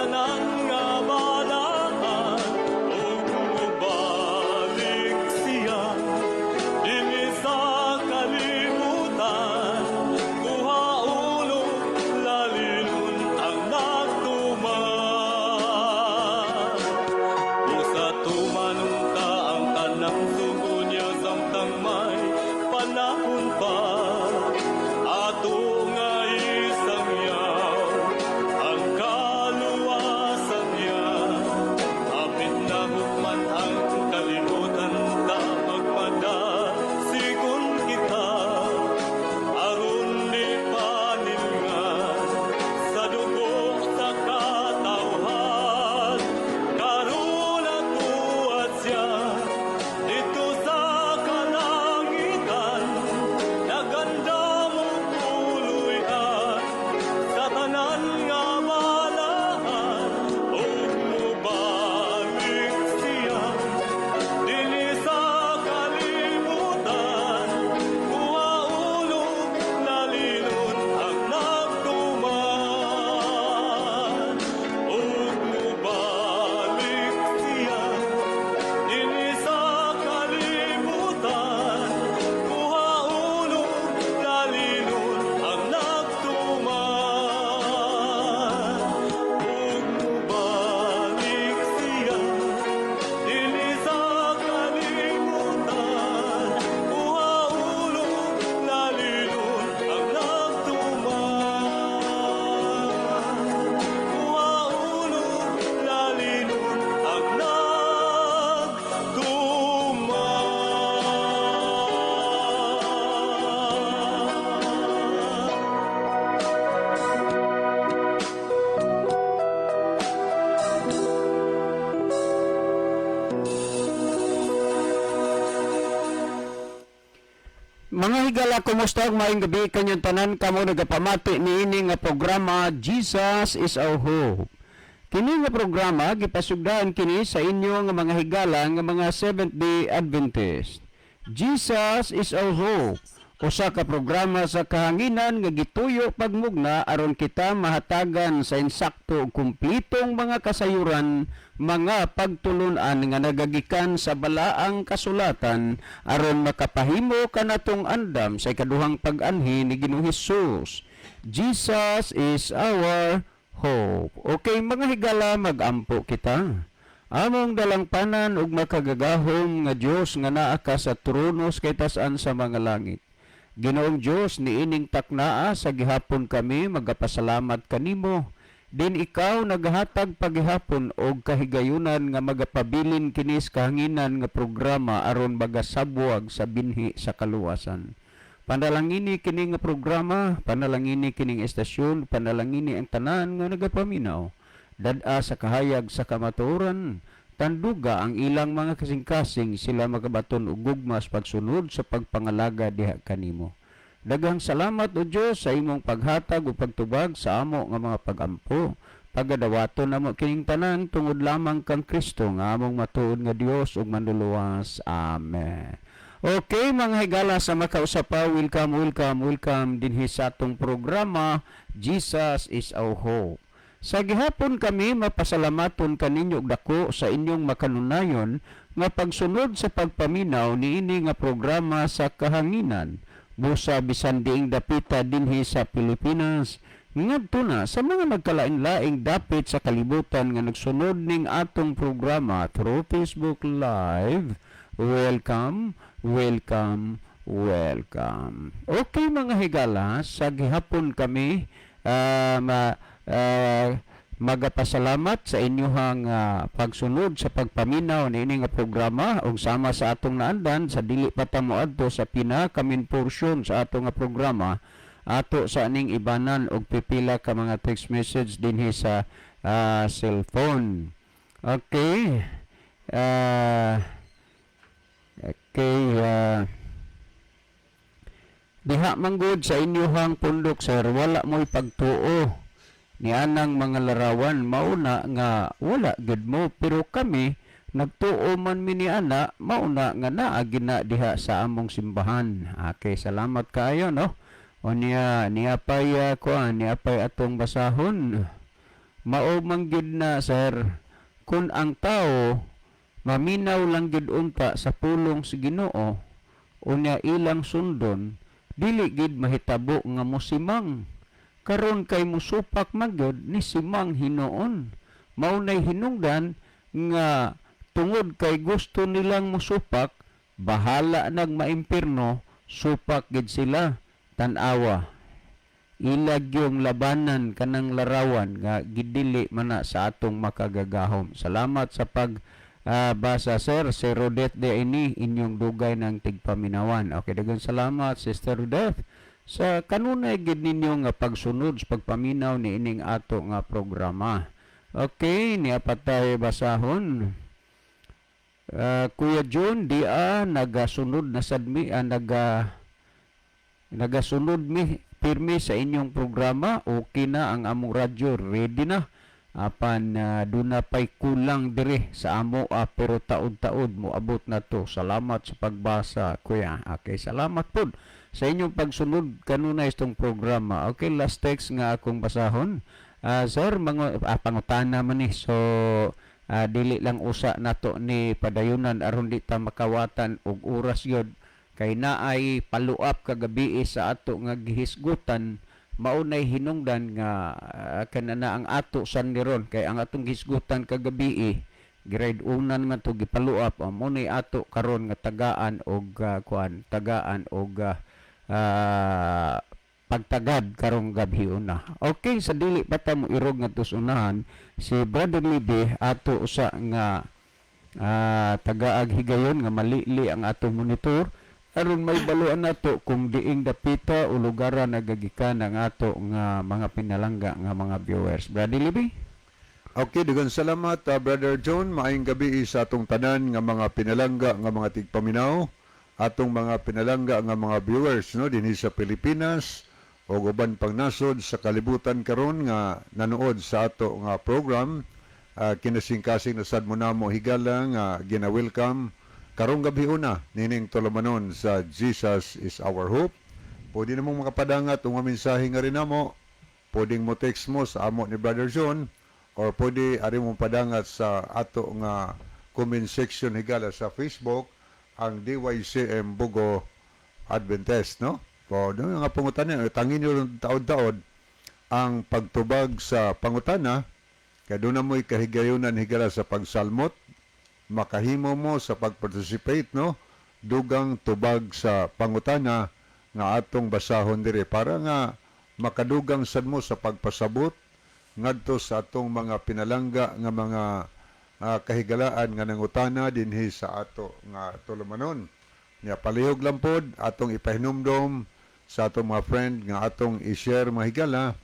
tanan nga balaan ug mobalik siya dinhi sa kalibutan, kuhaon og lalinon ang nagtuman. Busa tumanon ta ang tanang sugo niya samtang may panahon pa. Ato nga isangyaw ang kaluwasan niya. Hapit na hukman ang kalibutan ta, magpadasigon kita aron di panilngan sa dugo sa katawhan. Karon atuad siya didto sa kalangitan, nagandam og puloy-an sa tanan nga balaan ug mobalik siya dinhi sa kalibutan, kuhaon og lalinon ang nagtuman ug mobalik siya dinhi sa kalibutan, kuhaon og lalinon ang nagtuman ug mobalik siya dinhi sa kalibutan, kuhaon og lalinon ang nagtuman, kuhaon og lalinon ang nagtuman. Mga higala, kumusta ug maayong gabi kanyong tanan kamo nagapamati niini nga programa, Jesus is Our Hope. Kini nga programa gipasugdan kini sa inyo nga mga higala nga mga Seventh-day Adventist. Jesus is Our Hope. Usa ka programa sa kahanginan nga gituyo pagmugna aron kita mahatagan sa insakto ug kumplitong mga kasayuran, mga pagtulunan nga nagagikan sa balaang kasulatan aron makapahimo kanatong andam sa ikaduhang pag-anhi ni Ginoong Hesus. Jesus is our hope. Okay, mga higala, magampo kita. Among dalangpanan ug makagagahom nga Dios nga naa ka sa trono sa kataas-an sa mga langit. Ginoong Dios, niining taknaa sa gihapon kami magapasalamat kanimo. Din ikaw nagahatag pagihapon og kahigayunan nga magapabilin kini sa kahanginan nga programa aron magasabwag sa binhi sa kaluwasan. Panalangini kini nga programa, panalangini kining estasyon, panalangini ang tanan nga nagapaminaw. Dad-a sa kahayag sa kamatuoran, tanduga ang ilang mga kasing-kasing sila makabaton og gugma sa pagsunod sa pagpangalaga diha kanimo. Daghang salamat, o Dios, sa imong paghatag ug pagtubag sa amo nga mga pagampo. Pagadawaton namo kining tanan tungod lamang kang Kristo nga among matuod nga Dios ug manluluwas. Amen. Okay, mga higala sa makausa pa, welcome, welcome, welcome dinhi sa atong programa, Jesus is Our Hope. Sa gihapon kami mapasalamaton kaninyo og dako sa inyong makanunayon nga pagsunod sa pagpaminaw niini nga programa sa kahanginan. Busa bisan diing dapita dinhi sa Pilipinas, ngadto na sa mga nagkalain-laing dapit sa kalibutan nga nagsunod ning atong programa through Facebook Live. Welcome, welcome, welcome. Okay, mga higala, sa gihapon kami magapasalamat sa inyuhang pagsunod sa pagpaminaw niini nga programa ug sama sa atong naandan sa dili pa ta moadto sa pinaka-main portion sa atong nga programa, ato sa aning ibanan og pipila ka mga text message dinhi sa cellphone. Okay. Okay, diha manggod sa inyuhang pundok, sir, wala mo'y pagtuo ni anang mga larawan, mauna nga wala gid mo, pero kami nagtuo man mi ni ana, mauna nga naa gina diha sa among simbahan. Okay, salamat kaayo, no. O niya niya pay kuan, niya pay atong basahon. Mao man gyud na, sir, kung ang tao maminaw lang gyud unta sa pulong sa Ginoo unya ilang sundon, dili gid mahitabo nga mosimang. Karon kay musupak man gyud ni simang hinuon. Mao nay hinungdan nga tungod kay gusto nilang musupak, bahala nag maimpirno, supak gid sila. Tan-awa ilag yung labanan kanang larawan nga gidili man na sa atong Makagagahom. Salamat sa pag basa, sir. Si Rodette de ini inyong dugay ng tigpaminawan. Okay, daghang salamat, Sister Rodette, sa kanunay gid ninyo nga pagsunod sa pagpaminaw ni ining ato nga programa. Okay, niya pa tayo basahon. Kuya John, di nagasunod na sad mi, nagasunod mi pirmi sa inyong programa. Okay na ang among radyo, ready na. Apan duna pay kulang dire sa amo, pero taod-taod moabot na to. Salamat sa pagbasa, kuya. Okay, salamat pod sa inyong pagsunod kanunay itong programa. Okay, last text nga akong basahon. Sir, mga pangutana man ni. So dili lang usa nato ni padayunan aron di ta makawatan og oras yod kay naay follow-up kagabi sa ato nga gihisgutan. Mao nay hinungdan nga kanana ang ato san niron kay ang atong gihisgutan kagabi grade unan man to gi-follow up, mao nay ato karon nga tagaan og kuan, tagaan og pagtagad karong gabi una. Okay, sa dili pa ta mo irog nga unahan si Brother Libby, ato usa nga tagaag higayon nga malili ang atong monitor aron may baluan nato kung diing dapita o lugaran nagagikan ang ato nga mga pinalangga nga mga viewers. Brother Libby? Okay, daghang salamat, Brother John. Maayong gabi sa atong tanan nga mga pinalangga nga mga tigpaminaw, atong mga pinalangga nga mga viewers, no, dinhi sa Pilipinas o uban pang nasod sa kalibutan karon nga nanood sa ato nga program. Kinasingkasing na sad mo namo, higala, nga gina-welcome karong gabi una nining tulumanon sa Jesus is Our Hope. Pwede namong makapadangat ang mga mensahe nga rin namo. Pwedeng mo text mo sa amo ni Brother John or pwede ari mo padangat sa ato nga comment section, higala, sa Facebook, ang DYCM Bogo Adventist, no? Po, doon nga pangutana, tangin nyo taod-taod ang pagtubag sa pangutana kay doon na mo'y kahigayunan, higala, sa pagsalmot, makahimo mo sa pag-participate, no, dugang tubag sa pangutana nga atong basahon dire para nga makadugang sad mo sa pagpasabot ngadto sa atong mga pinalangga nga mga kahigalaan nga nangutana dinhi sa ato nga tulumanon. Nya palihog lang pod atong ipahinumdom sa atong mga friend nga atong i-share, mga higala,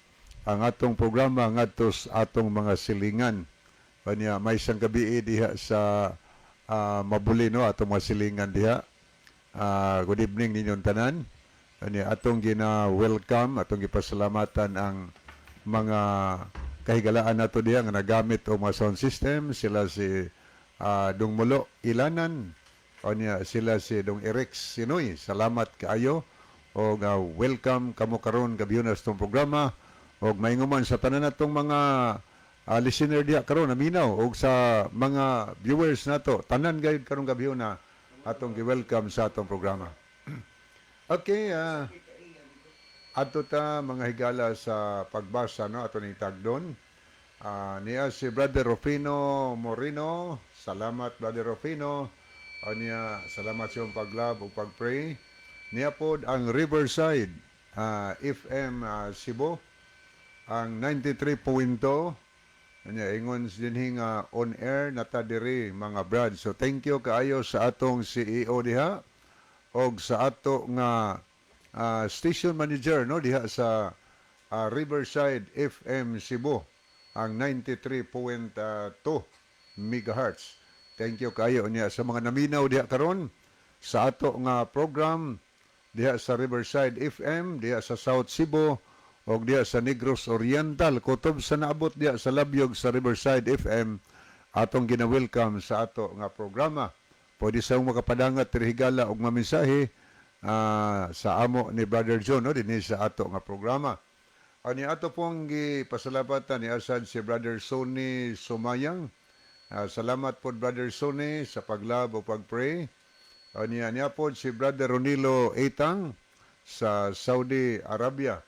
ang atong programa ngadto sa atong mga silingan. Kanya may isang gabi diha sa Mabuli, no, atong mga silingan diha. Good evening ninyong tanan. Kanya atong gina-welcome, atong gipasalamatan ang mga kahigalaan nato diha nga nagamit og mga sound system, sila si Dong Mulo Ilanan, kanya sila si Dong Eric Sinoy. Salamat kaayo og welcome kamo karon gabi na sa itong programa og mainguman sa tanan natong mga listener diha karon naminaw og sa mga viewers nato tanan gayud karong gabi na atong gi-welcome sa atong programa. Okay, adto ta, mga higala, sa pagbasa, no, ato ning tagdon. Niya si Brother Rufino Moreno. Salamat, Brother Rufino. Niya salamat sa iyong pag-love ug pag-pray. Niya pod ang Riverside FM Cebu, ang 93.2. Anya ingon dinhi nga on air na ta diri, mga brad. So thank you kaayo sa atong CEO diha og sa ato nga station manager, no, diha sa Riverside FM Cebu, ang 93.2 megahertz. Thank you kaayo niya sa mga naminaw diha karon sa ato nga program diha sa Riverside FM, diha sa South Cebu og diha sa Negros Oriental, kutob sa naabot diha sa labyog sa Riverside FM, atong gina-welcome sa ato nga programa. Pwede sa makapadangat diri, higala, og mga mensahe sa amo ni Brother John, no, dinhi sa ato nga programa. Ani ato pong gipasalamatan ni asad si Brother Sonny Sumayang. Salamat po, Brother Sonny, sa pag-love o pag-pray. Ania niya po si Brother Ronilo Etang sa Saudi Arabia.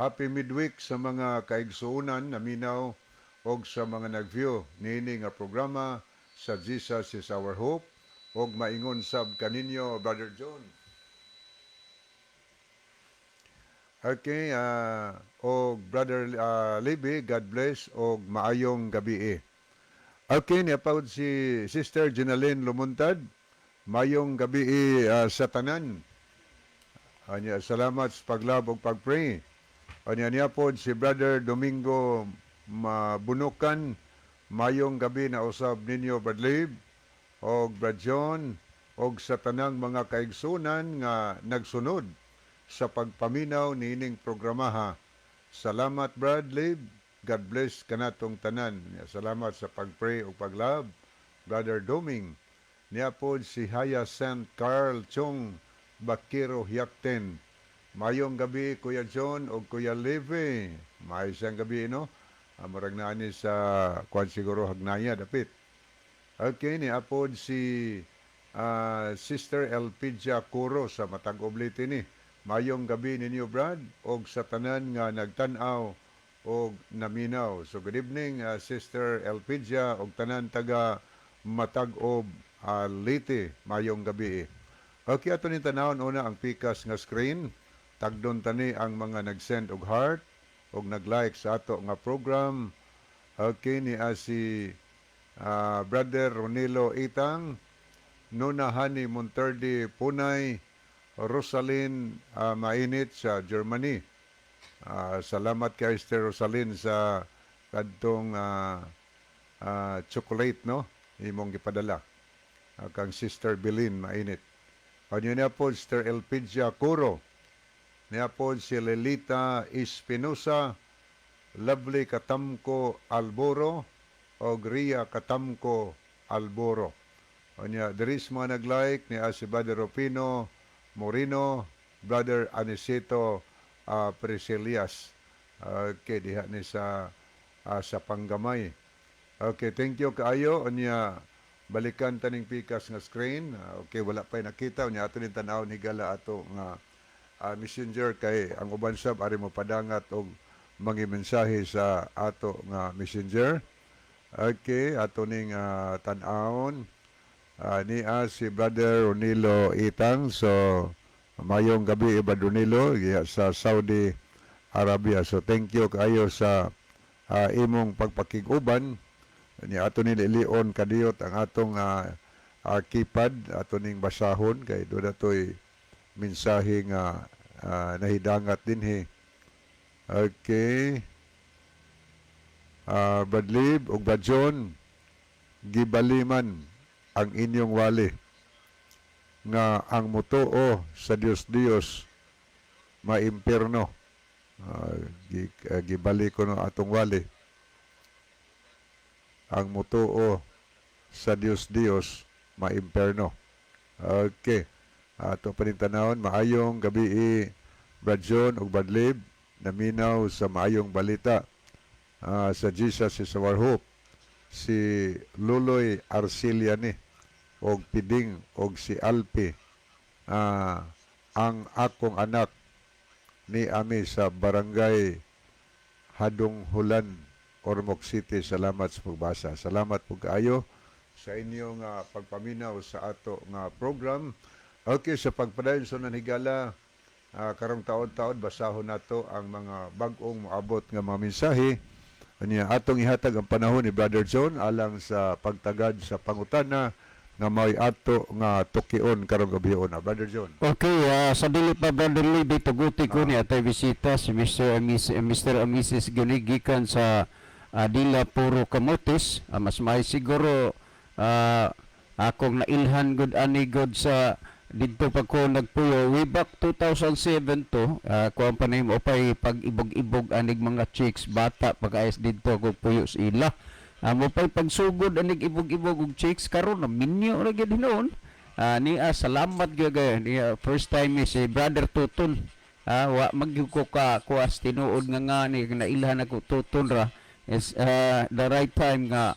Happy midweek sa mga kaigsuonan naminaw og sa mga nag-view niini nga programa sa Jesus is Our Hope og maingon sab kaninyo, Brother John. Okay, og Brother Libby, God bless og maayong gabi. Okay, niya pa si Sister Jenaline Lumuntad. Mayong gabi sa tanan. Anya, salamat sa pag-love ug pag-pray. Anya niya po si Brother Domingo Mabunukan. Mayong gabi na usab ninyo, Brad Lib, og Brad John, og sa tanang mga kaigsunan nga nagsunod sa pagpaminaw niining programaha. Salamat, Brad Lib. God bless kanatong tanan. Salamat sa pag-pray ug pag-love. Brother Doming. Niya po si Haya St. Carl Chong Bakiro Hiakten. Mayong gabi, Kuya John o Kuya Leve. Maayos ang gabi, no? Murag na ani sa kwan siguro, Hagnaya, dapit. Okay, ni apod si Sister Elpidia Curo sa Matag-ob, Leyte ni. Mayong gabi ninyo, Brad, og sa tanan nga nagtan-aw og naminaw. So good evening, Sister Elpidia og tanan taga Matag-ob, Leyte. Mayong gabi. Okay, ato ning tanawon una ang pikas nga screen. Tagdon tani ang mga nag-send og heart og nag-like sa ato nga program. Okay, ni si Brother Ronilo Itang, Nona Hani Monterde Punay, Rosalyn Mainit sa Germany. Salamat kay Sister Rosalyn sa kadtong chocolate, no, imong gipadala. Kang Sister Belin Mainit. Kanyo niya po Sister Elpidia Curo. Niya po si Lelita Espinosa, Lovely Katamko Alboro o Ria Katamko Alboro. Unya, diri sa mga nag-like ni si Brother Rufino Morino, Brother Aniceto Priscilias. Okay, diha ni sa Panggamay. Okay, thank you kaayo. Unya, balikan taning pikas nga screen. Okay, wala pa nakita. Unya, ato ning tan-aw ni gala ato nga messenger kay ang uban sab ari mo padangat og mga mensahe sa ato nga messenger. Okay, ato ning tan-awon. Niya si Brother Ronilo Itang. So, mayong gabi, Brother Ronilo, diha sa Saudi Arabia. So, thank you kaayo sa imong pagpakig-uban. Ni ato ni Leon kadiyot ang atong keypad, ato ning basahon kay doon natoy mensahe nga nahidangat dinhi. Okay. Brad Lib ug Brad John, gibaliman ang inyong wali nga ang mutuo sa Dios Dios maimpierno. Gibali ko no atong wali. Ang mutuo sa Dios Dios maimpierno. Okay. Ato pa rin tanawon, maayong gabi, Brad John ug Brad Lib, naminaw sa maayong balita sa Jesus is Our Hope. Si Luloy Arcilia ni og Piding og si Alpi, ang akong anak ni ami sa Barangay Hadong Hulan, Ormoc City. Salamat sa pagbasa. Salamat po kaayo sa inyong pagpaminaw sa ato nga program. Okay, sa pagpadayon sa nanhigala, karong taon-taon basahon nato ang mga bag-ong moabot nga mga mensahe. Anya atong ihatag ang panahon ni Brother John alang sa pagtagad sa pangutana nga may ato nga tukion karong gabi na, Brother John. Okay, sa dili pa, Brother Lee, tuguti ko ni atay bisita si Mr. and Miss, Mr. and Mrs. Gunig gikan sa Dila Puro Camotes. Mas may siguro akong nailhan gud ani gud sa didto pa ko nagpuyo way back 2007 to, kuan pa nimo pay pag-ibog-ibog anig mga chicks, bata pag-ayos didto ko puyo sa ila. Mo pay pagsugod anig ibog-ibog og chicks. Karon na minyo ra gyud hinuon. Niya salamat gyud kaayo. Niya first time ni si Brother Tutun. Wa magyud ko ka kuas tinuod nga ni nailhan ako tuton ra is the right time nga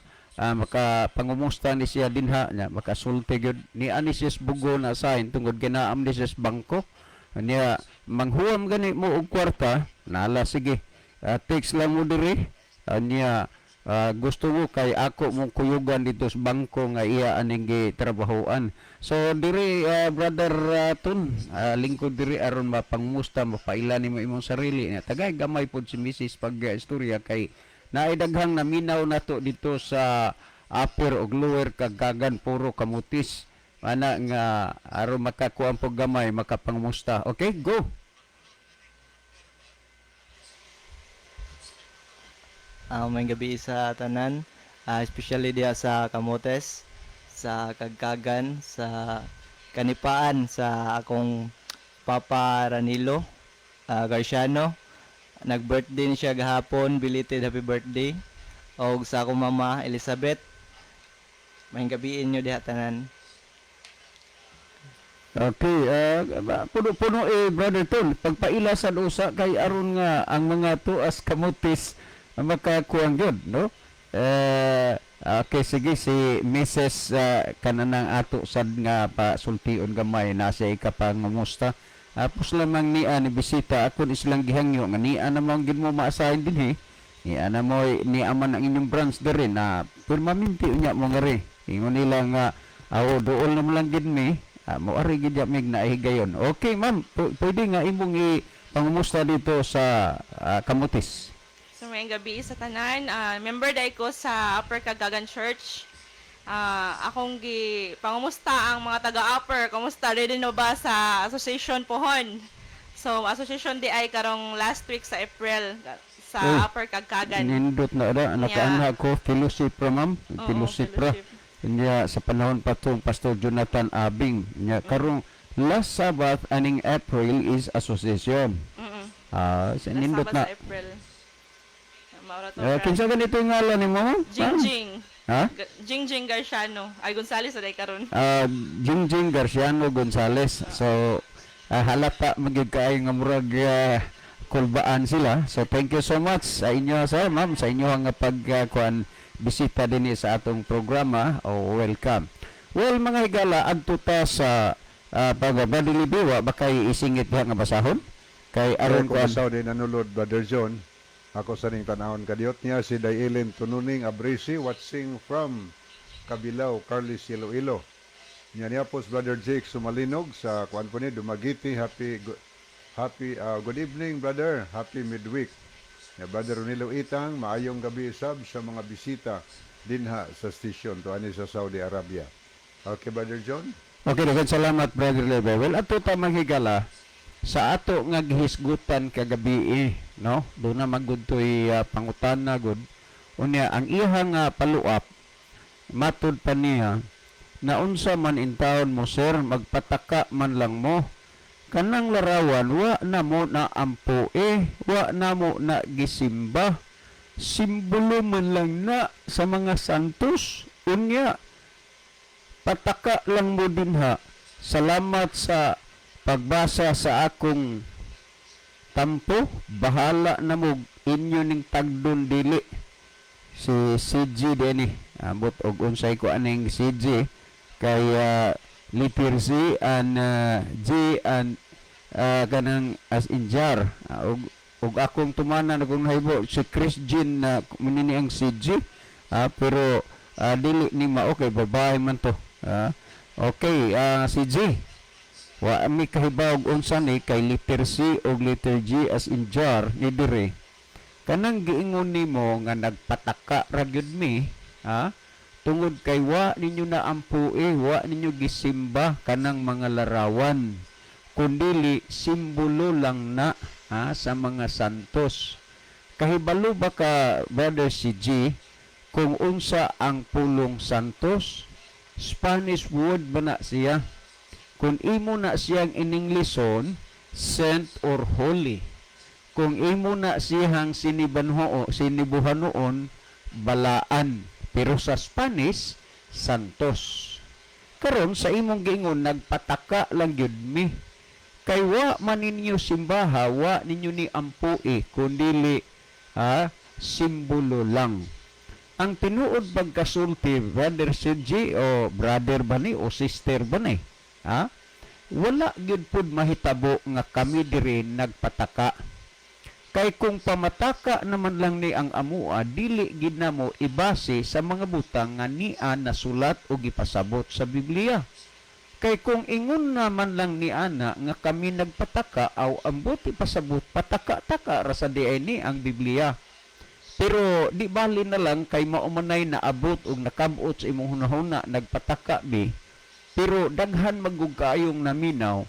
maka pangumusta ni siya dinha nya, makasulti gyud ni ani siya sa bugo na sign tungod ginaam ni siya sa bangko niya. Manghuwam gani mo og kwarta, nala sige. Text lang mo diri niya, gusto mo kay ako mong kuyugan dito sa bangko nga iya aning gitrabahoan. So diri, brother Tun, lingkod diri aron mapangmusta, mapaila nimo imong sarili niya. Tagay gamay pod si Mrs. pag istorya kay naay daghang naminaw nato dito sa Upper ug Lower Kagagan, puro Kamutis. Ana nga aron makakuan pog gamay, makapangmusta. Okay, go. May gabi sa tanan, especially diha sa Camotes, sa Kagkagan, sa Kanipaan, sa akong Papa Ranilo Garciano. Nag-birthday ni siya gahapon, belated happy birthday. Og sa akong mama Elizabeth. May gabi inyo diha tanan. Okay, puno-puno eh, Brother Tol. Pagpaila sa usa kay aron nga ang mga tuas Kamutis ang makakuang gyud, no? Eh, okay, sige, si Mrs. Kananang ato sad nga pasultion gamay na siya ikapangumusta. Apos lamang niya ni bisita ako ni silang gihangyo nga niya namang gid mo maasahin din eh. Niya na mo niya man ang inyong branch diri na permanente unya mo nga ri. Ingon nila nga awo dool na mo lang gid mi. Mo ari gid ya mig nahigayon. Okay, ma'am, pwede nga imong i pangumusta dito sa Kamutis. So may gabi sa tanan. Member dai ko sa Upper Kagagan Church. Akong gi pangumusta ang mga taga Upper. Kumusta, ready no ba sa association pohon? So association di ay karong last week sa April sa Uy, Upper Kagkagan. Nindot na ra nakaanha ko fellowship ra, ma'am. Oo, Fellowship ra. fellowship. Nya sa panahon pa tong Pastor Jonathan Abing. Nya karong last Sabbath aning April is association. Sa Last nindot Sabbath na. sa April. Maura to. Eh, kinsa ganito yung ngalan nimo, ma'am? Jingjing. Ha? Jingjing Garciano. Ay, Gonzales na dai karon. Jingjing Garciano Gonzales. So halata magyud kaayo nga murag kulbaan sila. So thank you so much sa inyo, sir, ma'am, sa inyo nga pag kuan bisita dinhi sa atong programa. Oh, welcome. Well, mga higala, adto ta sa pag Brother Libiwa, bakay isingit diha nga basahon kay aron Aron ko kuan. sa din nanulod, Brother John. Ako sa ning tanahon kadiyot niya si Dailin Tununing Abrisi watching from Kabilao, Carlis, Iloilo. Niya niya po si Brother Jake Sumalinog sa kuan po ni Dumaguete. Happy good evening, brother. Happy midweek. Niya Brother Ronilo Itang, maayong gabi sab sa mga bisita dinha sa station to ani sa Saudi Arabia. Okay, Brother John. Okay, daghang salamat, Brother Lebe. Well, ato ta, mga higala, sa ato nga gihisgutan kagabi eh, no? Do na magudtoy pangutana gud. Unya ang iha nga follow-up matud pa niya na unsa man intawon mo, sir, magpataka man lang mo kanang larawan, wa na mo na ampo eh, wa na mo na gisimba, simbolo man lang na sa mga santos. Unya pataka lang mo dinha. Salamat sa pagbasa sa akong tampo. Bahala na mo inyo ning tagdon dili. Si CG dinhi. Ambot og unsay ko aning CG kay letter C and G and kanang as in jar. Og akong tumanan, akong nahibo si Chris Jean na uh, ang CG, pero dili ni mao kay babae man to. Okay, CG, wa mi kahibaw og unsa ni kay letter C og letter G as in jar ni dire kanang giingon nimo nga nagpataka ra gyud mi ha tungod kay wa ninyo na ampue, wa ninyo gisimba kanang mga larawan kundili simbolo lang na ha, sa mga santos. Kahibalo ba ka, Brother CG, kung unsa ang pulong santos? Spanish word ba na siya? Kung imo na siyang ininglison, saint or holy. Kung imo na siyang sinibanho sinibuhanoon, balaan. Pero sa Spanish, santos. Karon sa imong giingon nagpataka lang gyud mi. Kay wa man ninyo simbaha, wa ninyo ni ampui, kundili ha, simbolo lang. Ang tinuod pagkasulti, Brother CJ, o brother ba ni o sister ba ni? Ha? Wala gyud pud mahitabo nga kami diri nagpataka. Kay kung pamataka naman lang ni ang amua, dili gid namo ibase sa mga butang nga nia nasulat o gipasabot sa Biblia. Kay kung ingon naman lang ni ana nga kami nagpataka, aw ambot ipasabot pataka-taka ra sa diay ni ang Biblia. Pero di bali na lang kay maumanay na abot og nakabot sa imong hunahuna nagpataka bi. Pero daghan magug kaayong naminaw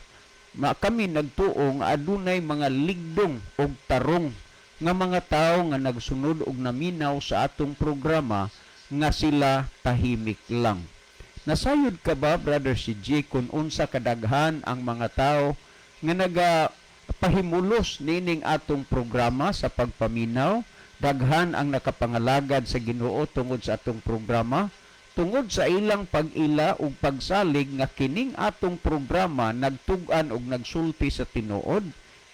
ma kami nagtuo nga adunay mga ligdong og tarong nga mga tawo nga nagsunod og naminaw sa atong programa nga sila tahimik lang. Nasayod ka ba, Brother CJ, kung unsa kadaghan ang mga tao nga naga pahimulos nining atong programa sa pagpaminaw? Daghan ang nakapangalagad sa Ginoo tungod sa atong programa, tungod sa ilang pag-ila ug pagsalig nga kining atong programa nagtug-an og nagsulti sa tinuod.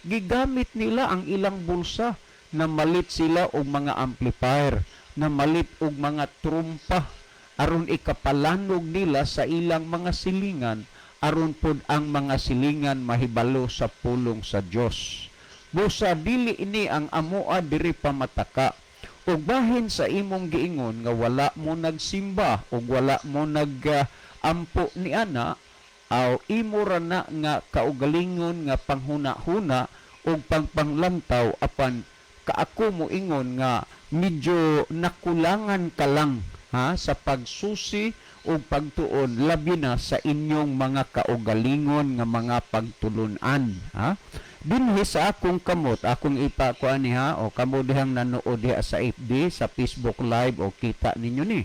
Gigamit nila ang ilang bulsa, namalit sila og mga amplifier, namalit og mga trumpa aron ikapalanog nila sa ilang mga silingan, aron pod ang mga silingan mahibalo sa pulong sa Dios. Busa dili ini ang amoa diri pamataka. Ug bahin sa imong giingon nga wala mo nagsimba ug wala mo nag-ampo ni ana, aw imo ra na nga kaugalingon nga panghuna-huna ug pangpanglantaw, apan kaako mo ingon nga medyo nakulangan ka lang ha sa pagsusi ug pagtuon, labi na sa inyong mga kaugalingon nga mga pagtulun-an, ha. Dinhi sa akong kamot, akong ipakuan ni ha, o kamo dihang nanood diha sa FB, sa Facebook Live, o kita ninyo ni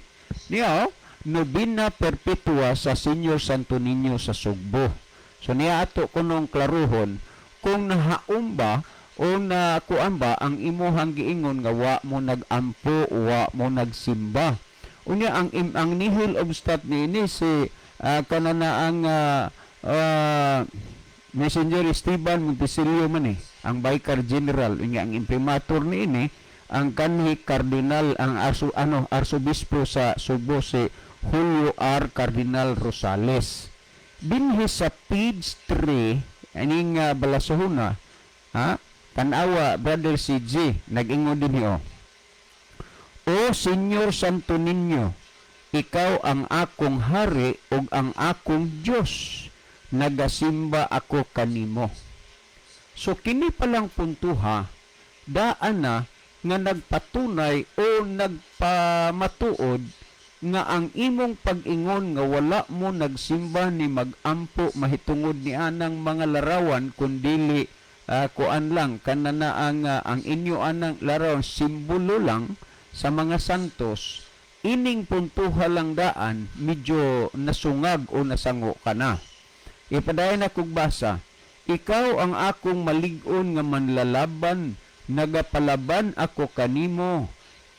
niya, oh, Nobina Perpetua sa Senior Santo Niño sa Sugbo. So niya ato kunong klaruhon kung nahaom ba o nakuan ba ang imuhang giingon nga wa mo nagampo, wa mo nagsimba. Unya ang nihil obstat ni ini si kanana ang Messenger Esteban Montesilio man eh, ang Vicar General. Unya ang imprimatur ni ini ang kanhi Cardinal, ang arso, ano, Arsobispo sa Sugbo, si Julio R. Cardinal Rosales. Dinhi sa page 3 aning balasuhuna ha, tanawa, Brother CJ, nag-ingon dinhi, oh. "O Señor Santo Niño, ikaw ang akong hari ug ang akong Dios. Nagasimba ako kanimo." So kini palang puntuha, daan na nga nagpatunay o nagpamatuod nga ang imong pag-ingon nga wala mo nagsimba ni magampo mahitungod ni anang mga larawan, kundili kuan lang kanana ang inyo anang larawan simbolo lang sa mga santos, ining puntuha lang daan medyo nasungag o nasango ka na. Ipadayon akong basa. "Ikaw ang akong malig-on nga manlalaban, nagapalaban ako kanimo.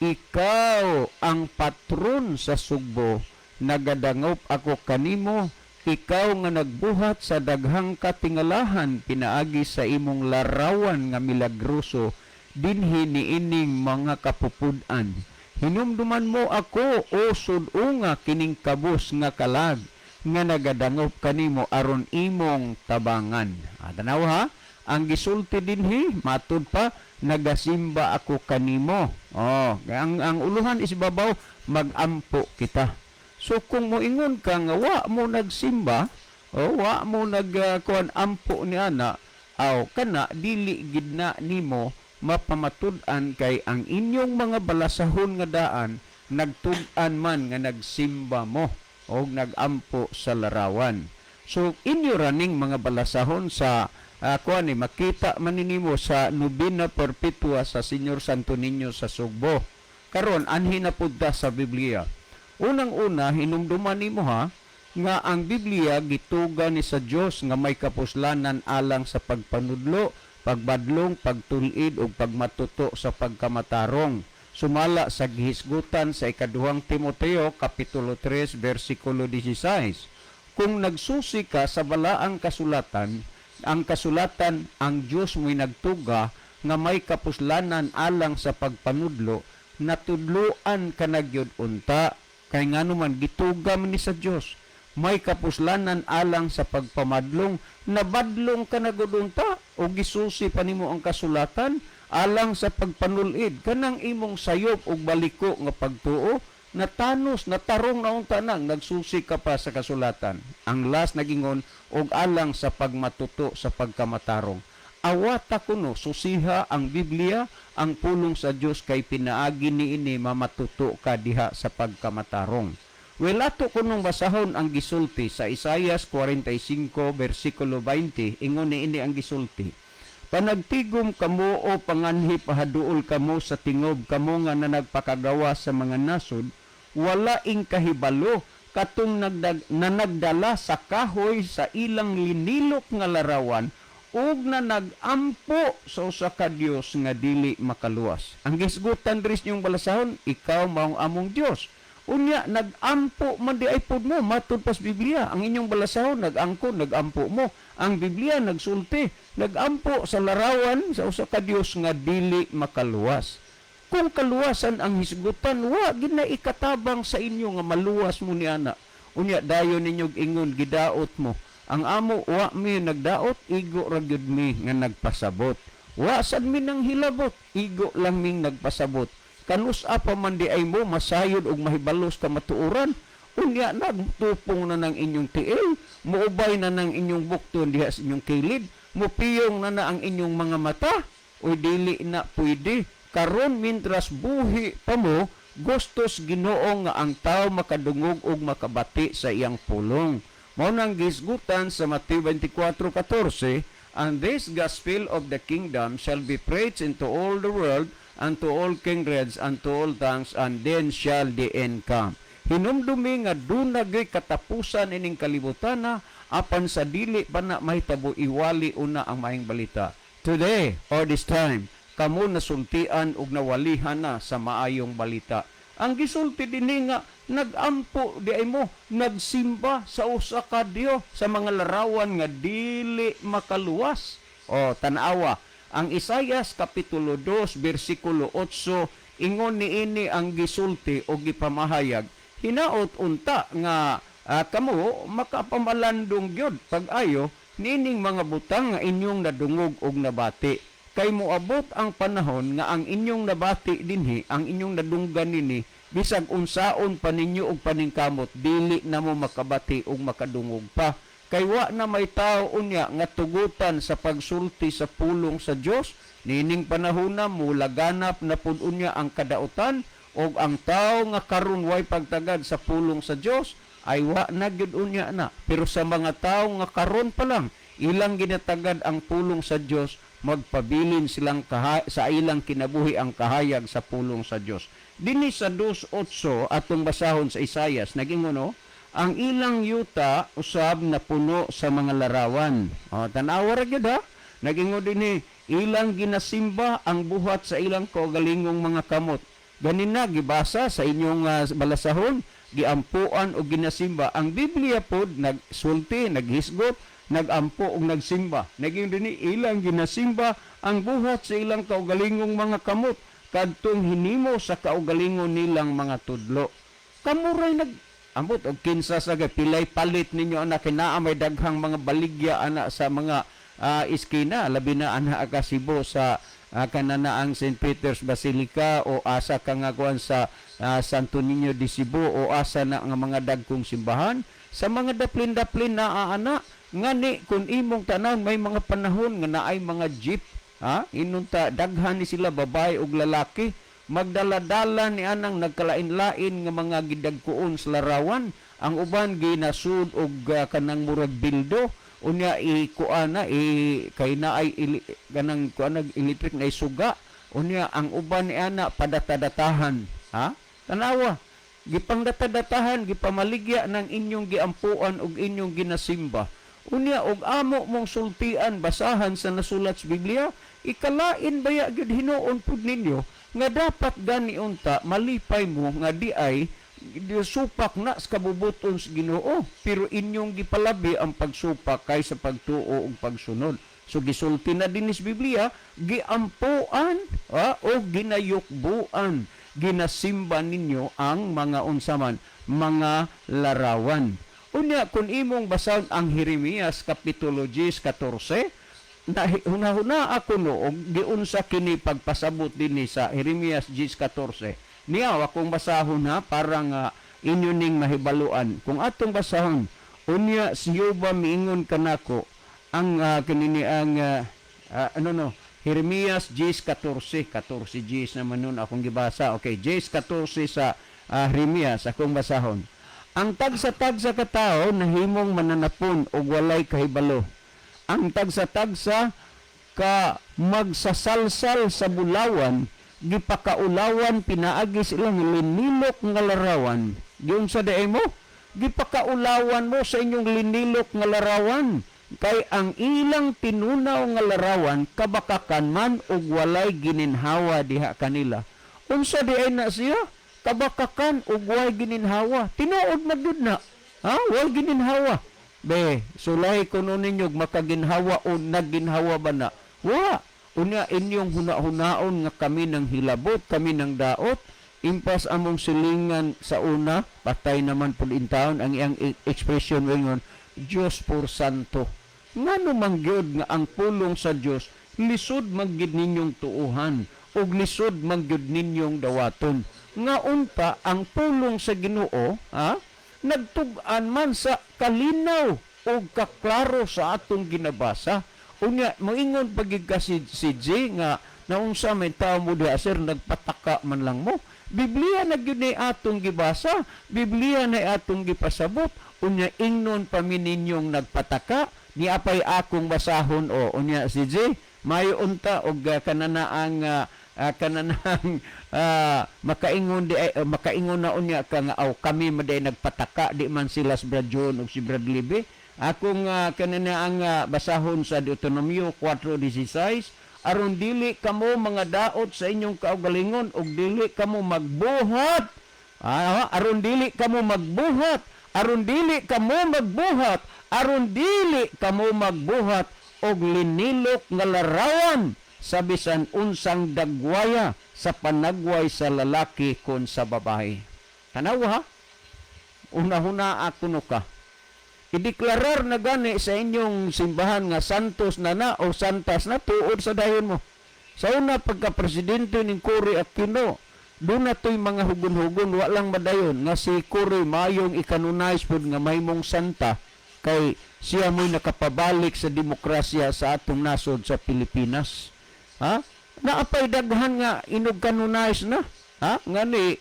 Ikaw ang patron sa Sugbo, nagadangop ako kanimo. Ikaw nga nagbuhat sa daghang katingalahan pinaagi sa imong larawan nga milagroso dinhi niining mga kapupud-an. Hinumduman mo ako, o sud-unga kining kabus nga kalag nga nagadangop kanimo aron imong tabangan." Ah, tanaw ha, ang gisulti dinhi matud pa nagasimba ako kanimo. Oh, ang uluhan is babaw magampo kita. So kung moingon ka nga wa mo nagsimba o wa mo nag kuan ampo ni ana, aw kana dili gid na nimo mapamatud-an kay ang inyong mga balasahon nga daan nagtug-an man nga nagsimba mo o nagampo sa larawan. So inyo raning mga balasahon sa kuan ni makita man nimo sa Nobina Perpetua sa Señor Santo Niño sa Sugbo. Karon anhi na pud ta sa Biblia. Unang-una, hinumduman nimo ha nga ang Biblia gituga ni sa Dios nga may kapuslanan alang sa pagpanudlo, pagbadlong, pagtulid ug pagmatuto sa pagkamatarong. Sumala sa gihisgutan sa ikaduhang Timoteo kapitulo 3 bersikulo 16. Kung nagsusi ka sa balaang kasulatan, Ang kasulatan, ang Dios mo'y nagtuga nga may kapuslanan alang sa pagpanudlo, natudloan ka na gyud unta, kay ngano man gituga man ni sa Dios. May kapuslanan alang sa pagpamadlong, nabadlong ka na gud unta o gisusi pa nimo ang kasulatan alang sa pagpanulid kanang imong sayop ug baliko nga pagtuo, natanos, natarong na unta nang nagsusi ka pa sa kasulatan. Ang last, nagingon og alang sa pagmatuto sa pagkamatarong. Awata kuno, susiha ang Biblia, ang pulong sa Dios, kay pinaagi niini mamatuto ka diha sa pagkamatarong. Well, ato kunong basahon ang gisulti sa Isaias 45 versikulo 20. Ingon niini ang gisulti: "Panagtigom kamo o panganhi, pahaduol kamo sa tingob, kamo nga nanagpakagawa sa mga nasod, wala ing kahibalo katong na nagdala sa kahoy sa ilang linilok nga larawan ug na nagampo sa usa ka Dios nga dili makaluwas." Ang gisgutan diri sa inyong balasahon, ikaw maong among Dios. Unya nagampo man di ay pod mo matud pas Biblia. Ang inyong balasahon nag-angkon, nagampo mo. Ang Biblia nagsulti, nagampo sa larawan sa usa ka Dios nga dili makaluwas. Kung kaluwasan ang hisgutan, wa gid na ikatabang sa inyo nga maluwas mo ni ana. Unya dayon ninyo ingon gidaot mo. Ang amo, wa mi nagdaot, igo ra gyud mi nga nagpasabot. Wa sad mi nang hilabot, igo lang ming nagpasabot. Kanus-a pa man di ay mo masayod og mahibalos kamatuoran? Unya nagtupong na ng inyong tiil, muubay na ng inyong bukton diha sa inyong kilid, mupiyong na na ang inyong mga mata. Uy, dili na pwede. Karon mintras buhi pa mo, gustos Ginoo nga ang tao makadungog og makabati sa iyang pulong. Mao nang gisgutan sa Mateo 24:14, "And this gospel of the kingdom shall be preached into all the world and to all kindreds and to all tongues, and then shall the end come." Hinumdumi nga duna gyud katapusan ining kalibutana, apan sa dili pa na mahitabo, iwali una ang maayong balita. Today or this time, kamo nasultian og nawalihan na sa maayong balita. Ang gisulti dinhi nga nagampo di ay mo, nagsimba sa usa ka Dios sa mga larawan nga dili makaluwas. O tanawa ang Isayas kapitulo 2 bersikulo 8, ingon niini ang gisulti o gipamahayag. Hinaot unta nga kamo makapamalandong gyud pag-ayo niining mga butang nga inyong nadungog og nabati. Kay moabot ang panahon nga ang inyong nabati dinhi, ang inyong nadunggan nini, bisag unsaon pa ninyo og paningkamot, dili na mo makabati og makadungog pa. Kay wa na may tao unya nga tugutan sa pagsulti sa pulong sa Dios. Niining panahona mulaganap na pud unya ang kadautan, og ang tao nga karon way pagtagad sa pulong sa Dios ay wa na gyud unya na. Pero sa mga tao nga karon pa lang ilang ginatagad ang pulong sa Dios, magpabilin silang sa ilang kinabuhi ang kahayag sa pulong sa Dios. Dinhi sa 2:8 atong basahon sa Isayas, nagingon, no, ang ilang yuta usab na puno sa mga larawan. O, tanawa ra gyud ha. Nagingon dinhi, ilang ginasimba ang buhat sa ilang kaugalingong mga kamot. Ganina gibasa sa inyong balasahon, giampuan o ginasimba. Ang Biblia pod nagsulti, naghisgot, nagampo og nagsimba. Naging dinhi, ilang ginasimba ang buhat sa ilang kaugalingong mga kamot kadtong hinimo sa kaugalingon nilang mga tudlo. Kamuray nag ambot og kinsa sa pilay palit ninyo anak, kinaa may daghang mga baligya ana sa mga iskina, labi na ana ka Cebu sa kanana ang St. Peter's Basilica o asa ka nga kuan sa Santo Niño de Cebu o asa na nga mga dagkong simbahan sa mga daplin-daplin na ana. Ngani kung imong tanan, may mga panahon nga naay mga jeep ha, inunta daghan ni sila, babae ug lalaki, magdala-dala ni anang nagkalain-lain nga mga gidagkuon sa larawan. Ang uban ginasud og kanang murag bildo, unya i kuana i kay naay ili, kanang kuana electric na isuga. Unya ang uban ni ana padatadatahan ha. Tanawa, gipangdatadatahan, gipamaligya ng inyong giampuan ug inyong ginasimba. Unya og amo mong sultian, basahan sa nasulat sa Biblia, ikalain baya gyud hinuon pud ninyo nga dapat gani unta malipay mo nga di ay Supak na sa kabubuton sa Ginoo, pero inyong gipalabi ang pagsupak kaysa pagtuo ug pagsunod. So gisulti na dinhi sa Biblia, giampuan o ginayukbuan, ginasimba ninyo ang mga unsaman mga larawan. Unya, kung imong basahon ang Jeremias kapitulo 10, 14 na, hunahuna ako no og giunsa kini pagpasabot dinhi sa Jeremias 10:14 niya. Akong basahon ha, para nga inyo ning mahibaluan. Kung atong basahon, unya si Jehova miingon kanako ang kanini ang ano no, Jeremias 10:14, 14 10 naman nun akong gibasa. Okay, 10:14 sa Jeremias akong basahon. Ang tagsa-tagsa ka tawo nahimong mananapon og walay kahibalo. Ang tagsa-tagsa ka magsasalsal sa bulawan gipakaulawan pinaagi sa ilang linilok nga larawan. Giunsa diay mo? Gipakaulawan mo sa inyong linilok nga larawan, kay ang ilang tinunaw nga larawan kabakakan man ug walay gininhawa diha kanila. Unsa diay na siya? Kabakakan ug walay gininhawa. Tinuod man gyud na ha, walay gininhawa. Be, sulay kuno ninyo makaginhawa o nagginhawa ba na? Wa. Unya inyong huna-hunaon nga kami ng hilabot, kami ng daot, impas among silingan sa una, patay naman pud intawon ang iyang expression ingon, Diyos por santo. Ngano man gyud nga ang pulong sa Dios lisod man gyud ninyong tuuhan ug lisod man gyud ninyong dawaton? Nga unta ang pulong sa Ginoo, ha, nagtug-an man sa kalinaw o kaklaro sa atong ginabasa. Unya, moingon pagig ka si G nga naunsa may tao mo diha, sir, nagpataka man lang mo. Biblia na gyud ni atong gibasa, Biblia na atong gipasabot, unya ingnon pa mi ninyong nagpataka. Ni apay akong basahon o unya si G, mayo unta og kananang makaingon di ay, makaingon na unya ka nga aw kami maday nagpataka, di man sila si Brad John ug si Brad Libe. Akong kananaang basahon sa Deuteronomio 4:16, aron dili kamo mga daot sa inyong kaugalingon ug dili kamo magbuhat, aron dili kamo magbuhat, aron dili kamo magbuhat, aron dili kamo magbuhat og linilok nga larawan sa bisan unsang dagwaya sa panagway sa lalaki kon sa babae. Tanawa ha. Una-huna ako no ka. Ideklarar na gani sa inyong simbahan nga santos na na o santas na, tuod sa dayon mo. Sa una pagka-presidente ning Cory Aquino, doon na to'y mga hugon-hugon, walang madayon nga si Cory mayong i-canonize pod nga mahimong santa kay siya mo'y nakapabalik sa demokrasya sa atong nasod sa Pilipinas. Ha? Naapay daghan nga inog canonize na. Ha? Nga ni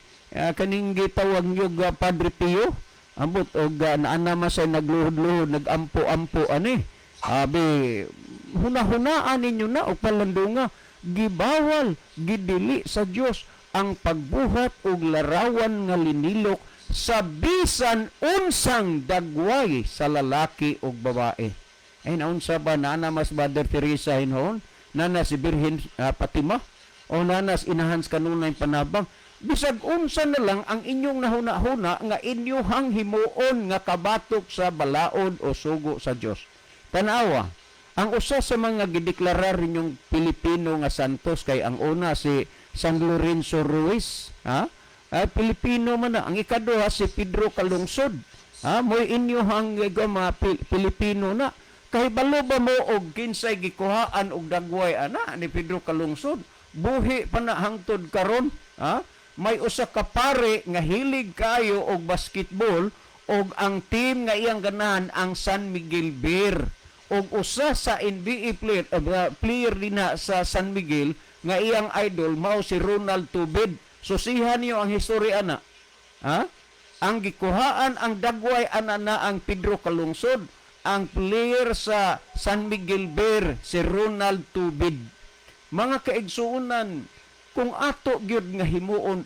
kaning gitawag nyo Padre Pio, ambot og naana man say nagluhod-luhod, nagampo-ampo ani. Abi, hunahunaan ninyo na og palandunga, gibawal, gidili sa Dios ang pagbuhat og larawan nga linilok sa bisan unsang dagway sa lalaki ug babae. Ay, naunsa ba naana mas Mother Teresa hinhon? Nana si Birhen Fatima? O nanas inahans kanunay panabang? Bisag unsa na lang ang inyong nahuna-huna nga inyuhang himuon nga kabatok sa balaod o sugo sa Dios. Tanawa, ang usa sa mga gideklarar ninyong Pilipino nga santos kay ang una si San Lorenzo Ruiz, ha? Pilipino man na. Ang ikaduha si Pedro Calungsod. Ha, mo'y inyohang mga Pilipino na. Kahibalo ba mo og kinsay gikuhaan og dagway ana ni Pedro Calungsod? Buhi pa na hangtod karon, ha? May usa ka pare nga hilig kayo og basketball og ang team nga iyang ganahan ang San Miguel Beer. Og usa sa NBA player, player dinha sa San Miguel nga iyang idol mao si Ronald Tubid. Susihan niyo ang historya ana. Ha? Ang gikuhaan ang dagway ana na ang Pedro Calungsod, ang player sa San Miguel Beer si Ronald Tubid. Mga kaigsuonan, kung ato gyud nga himuon,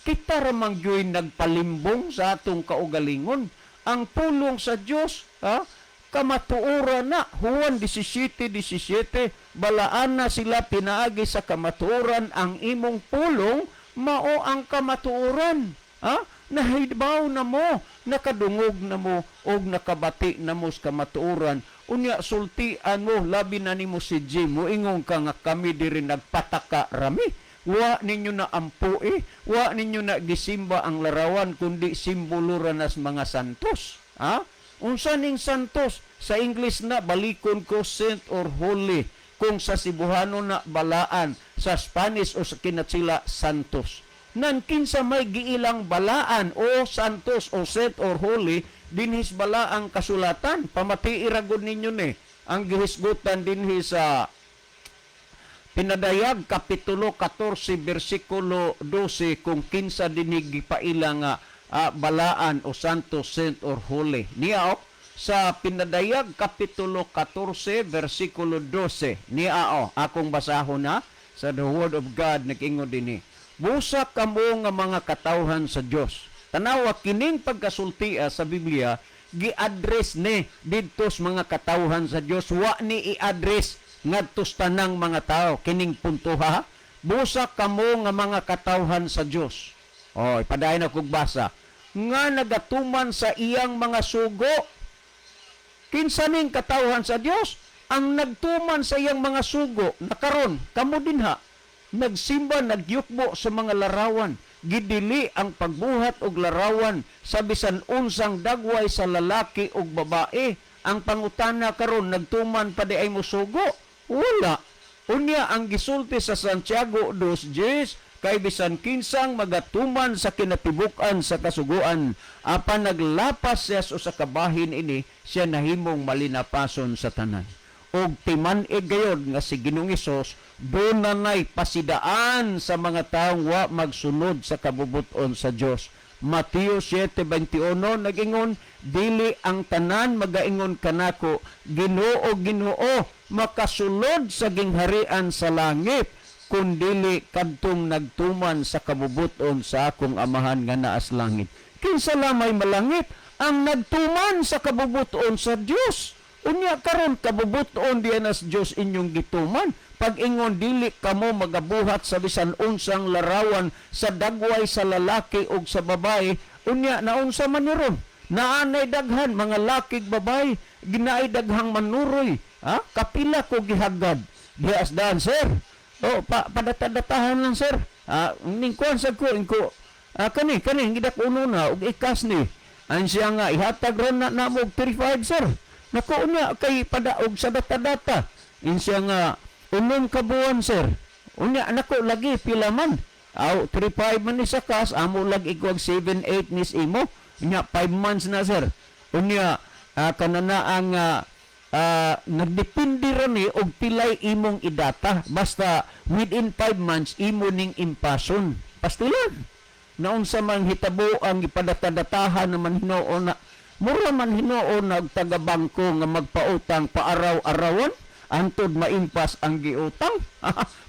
kita ra man gyud nagpalimbong sa atong kaugalingon. Ang pulong sa Dios, ha? Kamatuoran na. Juan 17:17, balaan na sila pinaagi sa kamatuoran, ang imong pulong mao ang kamatuoran. Ha? Nahibaw na mo, nakadungog na mo og nakabati na mo sa kamatuoran. Unya sultian mo, labi na nimo si Jim, moingon ka nga kami diri nagpataka rami. Wa ninyo na ampo eh. Wa ninyo na gisimba ang larawan kundi simbolo ra nas mga santos. Ha? Unsa ning santos? Sa English na balikon ko saint or holy. Kung sa Cebuano na balaan, sa Spanish o sa Kinatsila santos. Nan kinsa may giilang balaan o santos o saint or holy dinhis balaang kasulatan. Pamatii ra gud ninyo ni ang gihisgutan dinhi sa Pinadayag Kapitulo 14 bersikulo 12 kung kinsa dinhi gipaila nga balaan o santo, saint or holy. Niya oh, sa Pinadayag Kapitulo 14 bersikulo 12. Niya oh, akong basahon na sa the word of God, nag-ingon dinhi. Busa kamo nga mga katawhan sa Dios. Tanawa kining pagkasultia sa Biblia, gi-address ni didto sa mga katawhan sa Dios, wa ni i-address ngadto sa tanang mga tao kining punto ha. Busa kamo nga mga katawhan sa Dios. Oh, ipadayon ako basa. Nga nagatuman sa iyang mga sugo. Kinsa ning katawhan sa Dios? Ang nagtuman sa iyang mga sugo. Nakaron, kamo dinha nagsimba, nagyukbo sa mga larawan. Gidili ang pagbuhat og larawan sa bisan unsang dagway sa lalaki ug babae. Ang pangutana karon, nagtuman pa di ay mosugo? Wala. Unya ang gisulti sa Santiago 2:10, kay bisan kinsang magatuman sa kinatibuk-an sa kasuguan apan naglapas siya sa usa ka bahin ini, siya nahimong malinapason sa tanan. Og timan-ig gayod nga si Ginoong Hesus dunanay pasidaan sa mga taong wa magsunod sa kabubut-on sa Dios. Mateo 7:21 nag-ingon, "Dili ang tanan magaingon kanako, 'Ginoo, Ginoo,' makasulod sa gingharian sa langit, kundili kadtong nagtuman sa kabubut-on sa akong Amahan nga naa sa langit." Kinsa lamay malangit? Ang nagtuman sa kabubut-on sa Dios. Unya karon, kabubut-on diya nas Dios inyong gituman. Pag-ingon dili kamo magabuhat sa bisan unsang larawan sa dagway sa lalaki ug sa babae, unya naunsa man ni ron? Naanay daghan mga laki ug babae, ginaay daghang manuroy. Ha? Kapila ko gihagad. Diha asdan, sir. Oh, pa padata-datahan lang, sir. Ah, ning kuan sa ko ingko. Ah, kani kani gidak uno na ug ikas ni. Ang siya nga ihatag ron na namo og 35, sir. Nako, unya kay padaog sa data-data. Insiya nga 6 ka buwan, sir. Unya nako lagi pila man. Aw, 35 man ni sa cash, amo lag igwag 7-8 nis imo. Unya 5 months na, sir. Unya kanana ang nagdepende ra ni og pilay imong idata, basta within 5 months imo ning impason. Pastilan. Naunsa man hitabo ang ipadatadatahan naman hinuon na mura man hinuon nag taga bangko nga magpautang paaraw-arawan antod maimpas ang giutang.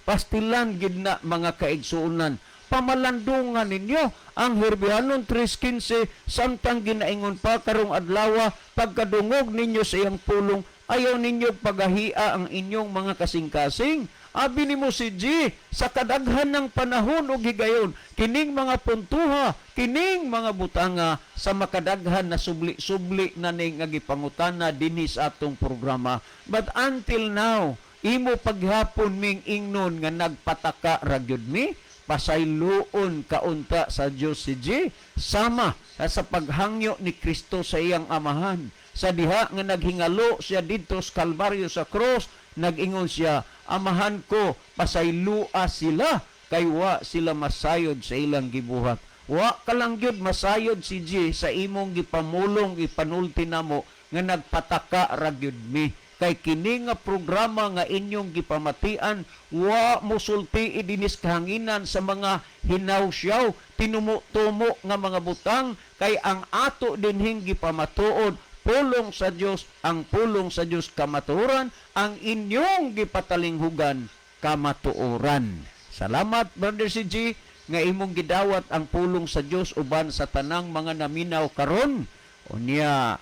Pastilan gid na, mga kaigsuonan. Pamalandungan ninyo ang Herbihanon 3:15, samtang ginaingon pa karong adlaw, pagkadungog ninyo sa iyang pulong, ayaw ninyo pagahia ang inyong mga kasing-kasing. Abi nimo si G, sa kadaghan ng panahon ug higayon, kining mga puntuha, kining mga butanga sa makadaghan na subli-subli na ning nga gipangutana dinhi sa atong programa. But until now, imo paghapon ming ingnon nga nagpataka ra gyud mi. Pasayloon kaunta sa Dios si G, sama sa paghangyo ni Kristo sa iyang Amahan. Sa diha nga naghingalo siya didto sa Kalbaryo, sa cross, nag-ingon siya, "Amahan ko, pasaylua sila kay wa sila masayod sa ilang gibuhat." Wa ka lang gyud masayod si G sa imong gipamulong, ipanulti namo nga nagpataka ra gyud mi, kay kini nga programa nga inyong gipamatian wa mosulti idinis kahanginan sa mga hinawsyaw, tinumo-tumo nga mga butang, kay ang ato dinhing gipamatuod pulong sa Dios. Ang pulong sa Dios kamatuoran, ang inyong gipatalinghugan kamatuoran. Salamat, Brother CG, nga imong gidawat ang pulong sa Dios uban sa tanang mga naminaw karon. Unya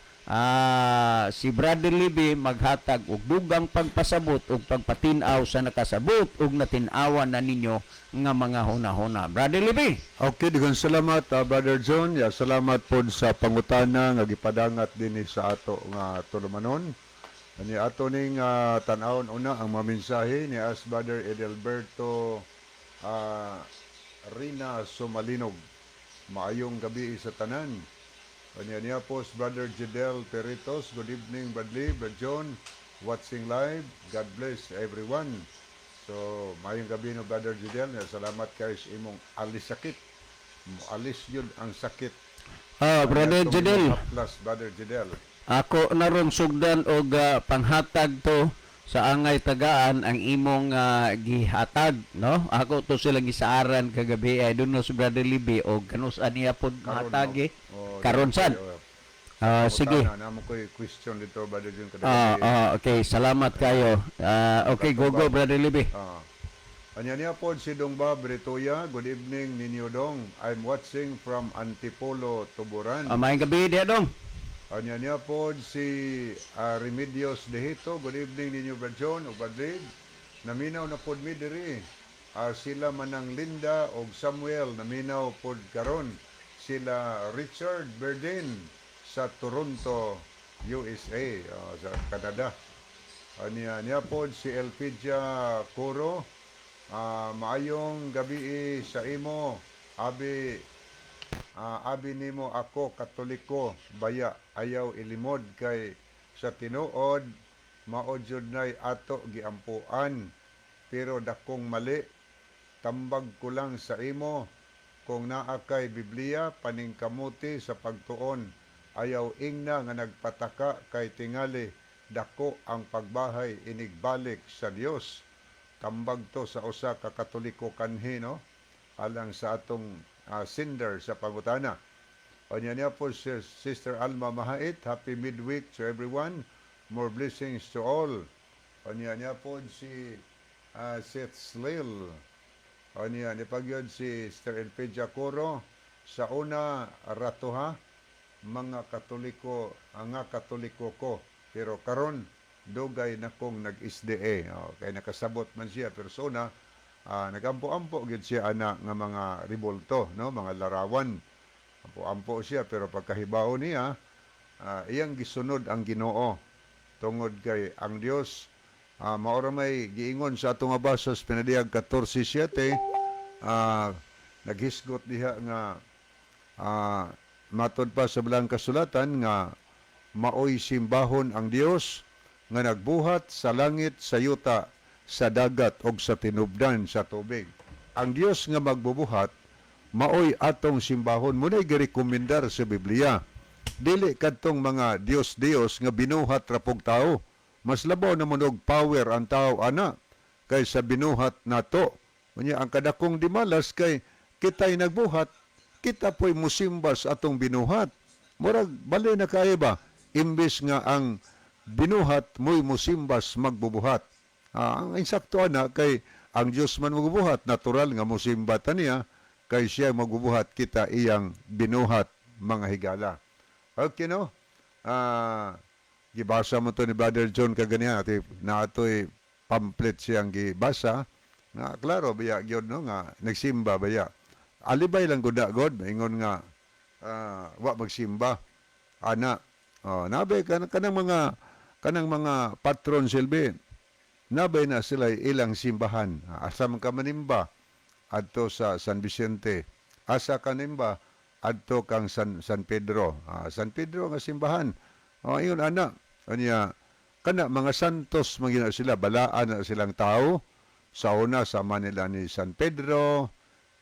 Si Brother Libby maghatag og dugang pagpasabot ug pagpatin-aw sa nakasabot ug natin-awan na ninyo nga mga hunahuna. Brother Libby. Okay, daghang salamat, Brother John. Ya, salamat pod sa pangutana nga gipadangat dinhi sa ato nga tulumanon. Ani ato ning tan-awon una ang mga mensahe ni as Brother Edelberto Rina Sumalinog. Maayong gabi sa tanan. Anya niya po si Brother Jidel Peritos. Good evening, Bradley, Brother John. Watching live. God bless everyone. So, maayong gabi no, Brother Jidel. Ya, salamat kay sa imong alis sakit. Alis yun ang sakit. Brother Atong Jidel. imong haplas, Brother Jidel. Ako na ron sugdan og panghatag to sa angay tagaan ang imong gihatag, no? Ako to silang gisaaran kagabi. I don't know si Brother Libby og kanus niya pod Karon, mahatag eh. no? Oh, Karon sad. Oh, Sige. Pangutana, namo ko'y question dito, Brother John. Okay, salamat kayo. Okay, go go, Brother Libby. Anya niya po si Dong Bob Retoya. Good evening ninyo, Dong. I'm watching from Antipolo, Tuburan. Maayong gabi diha, dong. Anya niya po si Remedios Dehito. Good evening ninyo, Brad John o Brad Lid. Naminaw na pod mi diri. Sila manang Linda og Samuel naminaw pod karon. Sila Richard Berdin sa Toronto, USA, sa Canada. Anya niya pod si Elpidia Coro. Maayong gabi sa imo. Abi nimo ako Katoliko baya ayaw ilimod kay sa tinuod mao jud nay ato giampuan, pero dakong mali. Tambag ko lang sa imo, kung naa kay Biblia, paningkamuti sa pagtuon, ayaw ingna nga nagpataka kay tingali dako ang pagbahay inigbalik sa Dios. Tambag to sa usa ka Katoliko kanhi, no, alang sa atong sender sa pangutana. Anya niya po si Sister Alma Mahait, happy midweek to everyone. More blessings to all. Anya niya po si Seth Slil. Anya ni pagyod si Sister Elpedia Coro, sa una ratoha mga Katoliko, ang nga Katoliko ko, pero karon dugay na kong nag-SDA. Oh, kay nakasabot man siya, pero sa una nagampo-ampo gyud siya ana nga mga ribolto, no, mga larawan. Ampo-ampo siya, pero pagkahibaw niya, iyang gisunod ang Ginoo tungod kay ang Dios mao ra may giingon sa atong basa sa Pinadiyag 14:7, naghisgot diha nga matod pa sa Balang Kasulatan nga maoy simbahon ang Dios nga nagbuhat sa langit, sa yuta, sa dagat ug sa tinubdan sa tubig. Ang Dios nga magbubuhat maoy atong simbahon, munay girekomendar sa Biblia. Dili kadtong mga Dios-Dios nga binuhat ra pug tao. Mas labaw na og power ang tao ana kaysa binuhat nato. Unya ang kadakong dimalas kay kita'y nagbuhat, kita po'y musimba sa atong binuhat. Murag bali na kaayo ba? Imbes nga ang binuhat mo'y musimbas magbubuhat. Ang insakto ana kay ang Dios man magbubuhat, natural nga musimba ta niya kay siya magbubuhat, kita iyang binuhat, mga higala. Okay, no? Gibasa mo to ni Brother John kaganiya ati naatoy pamphlet siyang gibasa nga klaro baya gyud, no, nga nagsimba baya. Alibay lang gud god ingon nga wa magsimba ana. Oh, nabay kanang mga patron silbi, nabay na sila ilang simbahan. Asa man ka manimba? Adto sa San Vicente. Asa ka nimba? Adto kang San Pedro. San Pedro nga simbahan. Oh, ingon ana. Anya kana mga santos man gina sila, balaan na silang tao. Sa una sama nila ni San Pedro,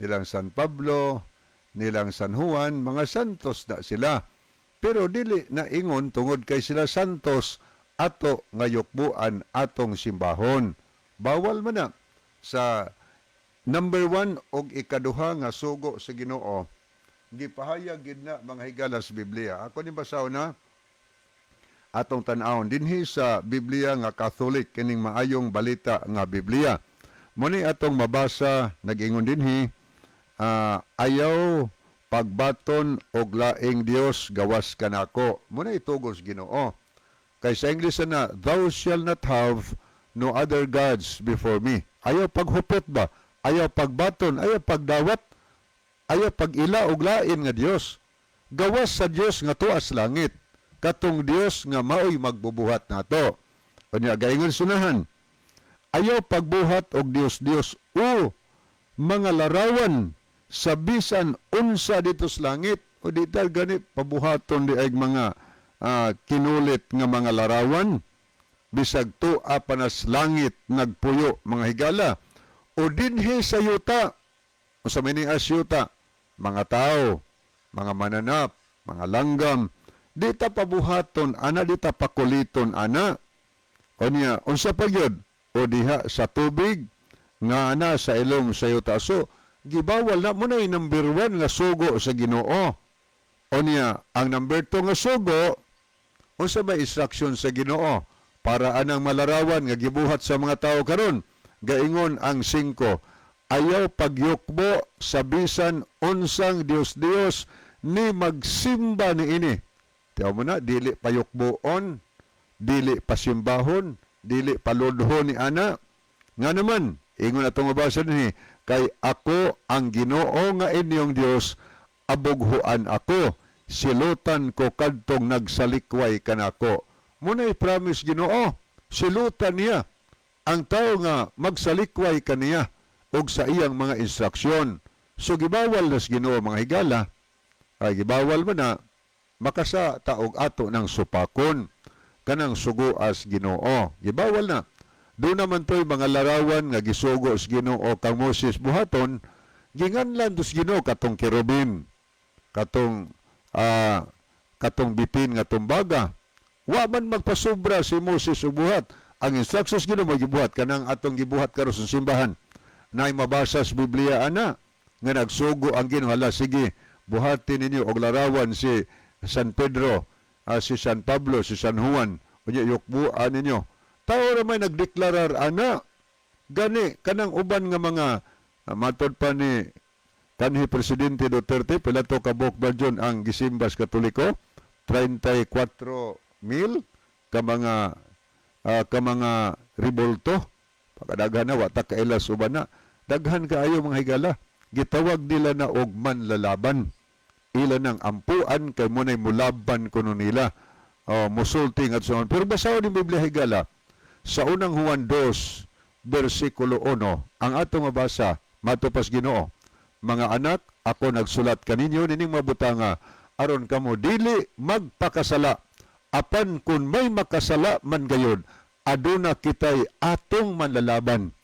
nilang San Pablo, nilang San Juan, mga santos na sila. Pero dili na ingon tungod kay sila santos ato nga yukbuan, atong simbahon. Bawal man na sa number 1 og ikaduha nga sugo sa Ginoo. Gipahayag gid na, mga higala, sa Biblia. Ako ni basahon na atong tan-awon dinhi sa Biblia nga Catholic, kining Maayong Balita nga Biblia. Muni atong mabasa, nag-ingon dinhi, ayaw Pagbaton og laing Dios gawas kanako. Mao na itugos Ginoo. Kay sa English na, "Thou shall not have no other gods before me." Ayaw paghupot ba? Ayaw pagbaton, ayaw pagdawat, ayaw pag-ila og lain nga Dios. Gawas sa Dios nga tuas langit. Katong Dios nga maoy magbubuhat nato. Unya gaingon sunahan, ayaw pagbuhat og Dios-Dios o mga larawan sa bisan unsa dito sa langit o di tal gani pabuhaton di ay mga kinulit nga mga larawan bisag tua pa nas langit nagpuyo, mga higala, o dinhi sa yuta. Unsa may ni as yuta? Mga tao, mga mananap, mga langgam, di ta pabuhaton ana, di ta pakuliton ana. O niya, unsa pa gyud? O diha sa tubig nga ana sa ilong sa yuta. So gibawal na mo na yung number 1 nga sugo sa Ginoo. O niya, ang number 2 nga sugo, unsa ba instruction sa Ginoo para anang malarawan nga gibuhat sa mga tao karon? Gaingon ang 5, ayaw pagyukbo sa bisan unsang Dios-Dios ni magsimba ni ini. Tiyaw mo na, dili payukboon, dili pasimbahon, dili paludhon ni ana. Nga naman, ingon atong mabasa dinhi, kay ako ang Ginoo nga inyong Dios, abughuan ako, silutan ko kadtong nagsalikway kanako. Muna'y promise Ginoo, silutan niya ang tao nga magsalikway kaniya og sa iyang mga instruksyon. So gibawal nas Ginoo, mga higala, ay gibawal mo na makasa taog ato ng supakon kanang sugo as Ginoo. Gibawal na. Doon naman to'y mga larawan nga gisugo sa Ginoo kang Moses buhaton, ginganlan dos Ginoo katong kerubin, katong bitin nga tumbaga. Wa man magpasubra si Moses og buhat. Ang instructions Ginoo magibuhat kanang atong gibuhat karon sa simbahan. Nay mabasa sa Biblia ana nga nagsugo ang Ginoo, "Hala sige, buhatin ninyo og larawan si San Pedro, si San Pablo, si San Juan, unya yukbuan ninyo." Tao ra may nagdeklarar ana. Gani kanang uban nga mga matod pa ni kanhi Presidente Duterte, pila to kabuok ba dyan ang gisimbas Katoliko? 34 mil ka mga ribolto. Pakadaghan na, wa ta kailas uban na. Daghan kaayo, mga higala. Gitawag nila na og manlalaban. Ila nang ampuan kay mo mulaban kuno nila. Oh, musulti at so on. Pero basahon yung Biblia, higala. Sa Unang Juan 2, versikulo 1, ang atong mabasa, matupas Ginoo, "Mga anak, ako nagsulat kaninyo nining mabutanga aron kamo dili magpakasala. Apan kung may makasala man gayod, aduna kitay atong manlalaban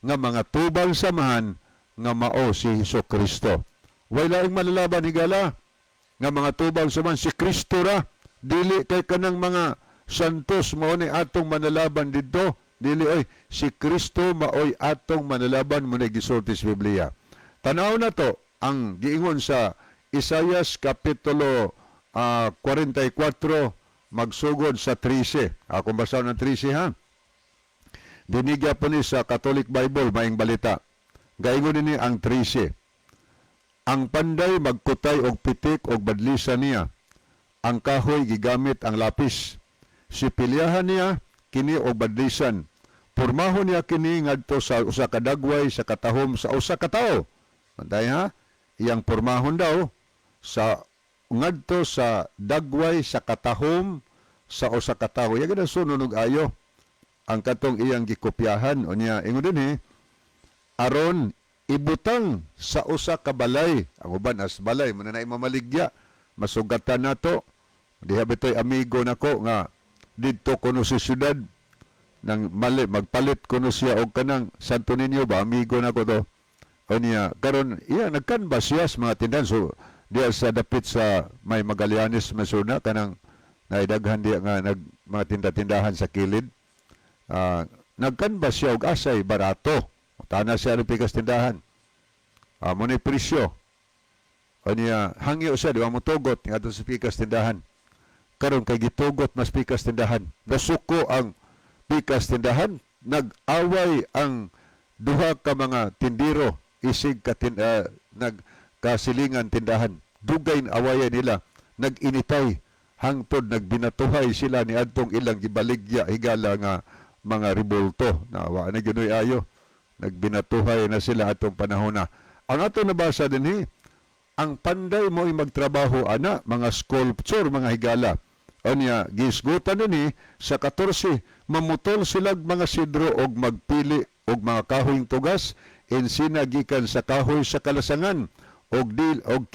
nga mga tubal samahan nga mao si Hesus Kristo." Way laing malalaban, higala, nga mga tubal samahan, si Kristo ra. Dili kay kanang mga santos mao ni atong manalaban didto. Dili oy, si Kristo maoy atong manalaban, mo na gisulti sa Biblia. Tanaw na to ang giingon sa Isayas kapitulo 44 magsugod sa 13. Akong basahon ng 13 ha. Dinigya po ni sa Catholic Bible, Maayong Balita. Gaingon nini ang 13. Ang panday magkutay og pitik og badlisa niya. Ang kahoy gigamit ang lapis. Sipilyahan niya kini og badlisan. Pormahon niya kini ngadto sa usa ka dagway sa katahom sa usa ka tawo. Bantay ha. Iyang pormahon daw sa ngadto sa dagway sa katahom sa usa ka tawo. Ya gana sunog og ayo ang katong iyang gikopyahan. Unya ingon dinhi, aron ibutang sa usa ka balay. Ang uban as balay mo na mamaligya, masugatan nato diha. Bitoy amigo nako nga didto kuno sa syudad nang mali magpalit kuno siya og kanang Santo Niño ba, amigo nako to. Unya karon iya nagkanba siya sa mga tindahan, so diya sa dapit sa may Magallanes Masuna, kanang naidaghan diya nga nag mga tinda-tindahan sa kilid. Nagkanba siya og asay barato. Tana siya ang pikas tindahan. Mo ni presyo. Unya hangyo siya, di ba mo tugot ngadto sa pikas tindahan. Karon kay gitugot mas pikas tindahan. Nasuko ang pikas tindahan, nag-away ang duha ka mga tindiro isig ka nag Kasilingan tindahan. Dugay na awayan nila. Nag-initay hangtod nagbinatuhay sila ni adtong ilang gibaligya, higala, nga mga ribulto. Nawa na gyud ayo. Nagbinatuhay na sila atong panahon na. Ang ato nabasa dinhi, ang panday mo magtrabaho ana mga sculpture, mga higala. Unya gisgutan dinhi sa 14, mamutol silag mga sidro og magpili og mga kahoyng tugas, ensina gikan sa kahoy sa kalasangan, og dil og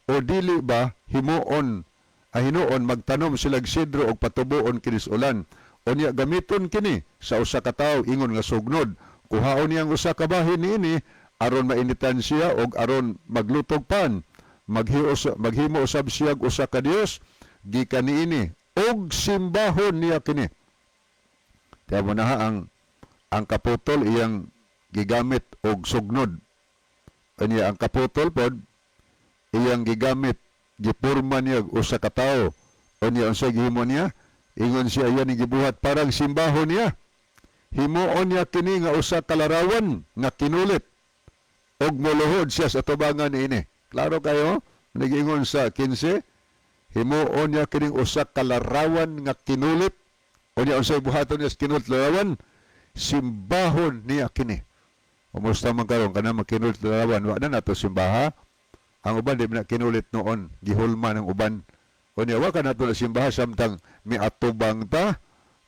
o dili ba himuon hinuon magtanom silag sidro og patubuon kini sa ulan. Unya gamiton kini sa usa ka tawo ingon nga sugnod. Kuhaon niyang usa ka bahin niini aron mainitan siya og aron maglutog pan. Maghimo usab siya og usa ka dios gikan niini og simbahon niya kini. Kaya mo na ha, ang kaputol iyang gigamit og sugnod. Unya ang kaputol pod iyang gigamit, gipurma niya og usa ka tawo. Unya unsay gihimo niya? Ingon siya, iya ni gibuhat parang simbahon niya. Himuon niya kini nga usa ka larawan nga kinulit og moluhod siya sa tubangan niini. Klaro kayo? Nagingon sa 15, himuon niya kining usa ka larawan nga kinulit. Unya unsay buhaton niya sa kinulit larawan? Simbahon niya kini. Kumusta man karon kana makinulit larawan, wa na nato simbaha. Ang uban di na kinulit noon, gihulma ng uban. Unya wa ka nato na simbaha samtang miatubang ta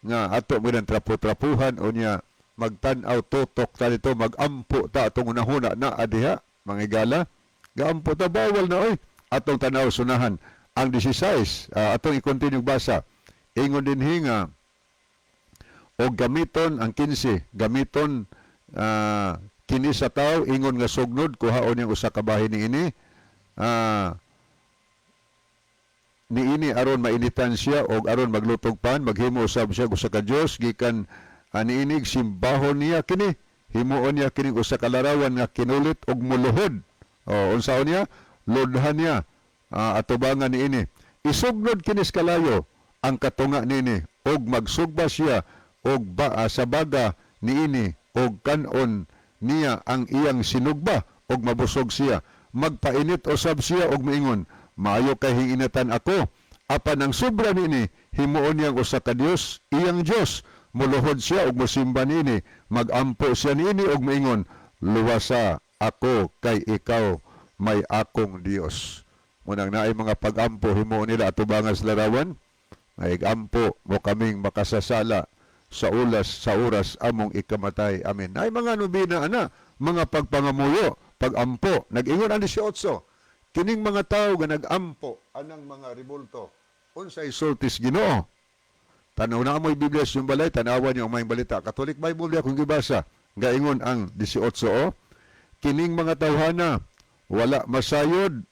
nga ato mo ng trapo-trapuhan. Unya magtan-aw tutok ta dito, magampo ta atong unahuna na adiha, mga higala, gaampo ta, bawal na oy. Atong tanaw sunahan ang 16, atong i-continue basa. Ingon dinhi nga o gamiton ang 15, gamiton kini sa tao ingon nga sugnod, kuhaon niyang usa ka bahin niini aron mainitan siya og aron maglutog pan. Maghimo usab siya og usa ka dios gikan niini, simbahon niya kini. Himuon niya kini usa ka larawan nga kinulit og muluhod. O unsaon niya? Lodhan niya atubangan niini. Isugnod kini sa kalayo ang katunga niini og magsugba siya og sa baga niini og kan-on niya ang iyang sinugba og mabusog siya. Magpainit usab siya og miingon, "Maayo kay hinginatan ako." Apan ang sobra niini himuon niyang usa ka dios, iyang dios. Muluhod siya og mosimba niini. Magampo siya niini og miingon, "Luwasa ako kay ikaw may akong dios." Munang naay mga pagampo himuon nila atubangan sa larawan. Ay ampo mo kaming makasasala sa ulas sa oras among ikamatay. Amen. Ay mga nobina ana, mga pagpangamuyo, pagampo. Nag-ingon ang 18. Kining mga tao nga nagampo anang mga ribulto, unsay sultis Ginoo? Tanaw na mo'y Biblia sa inyong balay, tanawan niyo ang Maayong Balita. Catholic Bible diya kung gibasa. Gaingon ang 18 o, kining mga tawhana, wala masayod,